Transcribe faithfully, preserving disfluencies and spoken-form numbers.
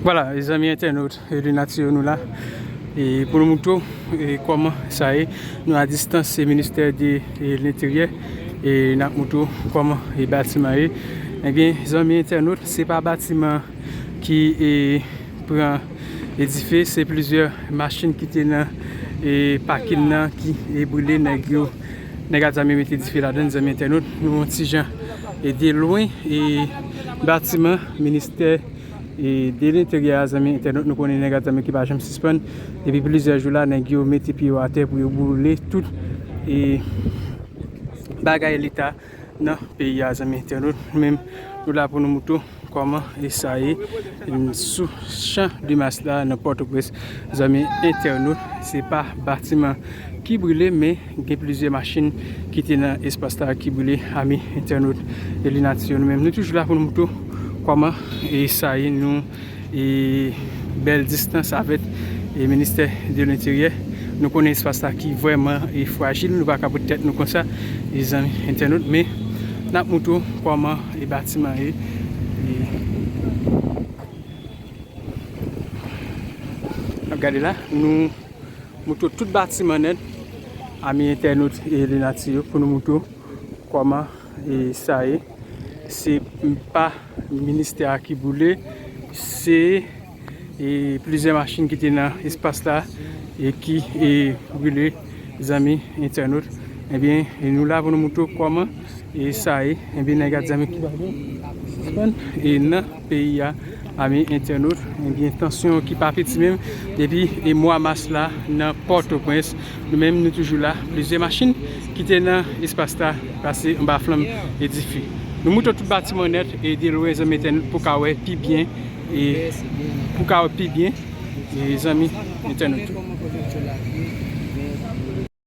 Vwala, zanmi entènot, e, Lunati yo, nou la. E pou nou moutre w, e, kòman sa ye, nou a distans, se ministè de, e, lenteryè, e n ap moutre w kòman, e, batiman ye. Ebyen, zanmi entènot, se pa batiman ki, e, pran, e, dife, se plizyè machin ki te nan, e, pakin nan ki, e, brile, nèg yo, nèg a zam yo mete dife ladan, zanmi entènot. Nou yon ti jan, e, de lwen, e, batiman ministè e de lenteryè a, zanmi entènot, nou konnen nèg a zam yo ki pa janm sispann. Depi plizyè jou la, nèg yo mete pye yo atè pou yo boule tout, e, bagay leta nan peyi a, zanmi entènot. Nou menm, nou la pou nou moutre w kòman, e, sa ye, e, sou Chan de Mas la, nan Pòtoprens, zanmi entènot. Se pa batiman ki brile, men gen plizyè machin ki te nan espas la ki brile, ami entènot, e Lunati yo. Nou menm, nou toujou la pou nou moutre w kòman, e, sa ye, nou, e, bèl distans avèk, e, ministè de lenteryè. Nou konnen espas la ki vrèman, e, frajil, nou pa ka pote tèt nou konsa, e, zanmi entènot, men n ap moutre w kòman, e, batiman ye. E, n ap gade la, nou moutre w tout batiman nèt, ami entènot, e Lunati yo, pou nou moutre w kòman, e, sa ye. Se pa ministè a ki boule, se, e, plizyè machin ki te nan espas la, e, ki, e, brile, zanmi entènot. Ebyen, e nou la pou nou moutre w kòman, e, sa ye. Ebyen, nèg a zam yo ki pa janm sispann, e, nan peyi a, ami entènot. Ebyen, tansyon ki pa piti menm. Depi, e, mwa mas la, nan Pòtoprens, nou menm, nou toujou la. Plizyè machin ki te nan espas la pase anba flanm, e, dife. Nou moutre w tout batiman nèt, e, de lwen, zanmi entènot, pou w ka wè pi byen, e, pou w ka wè pi byen, e, zanmi entènot.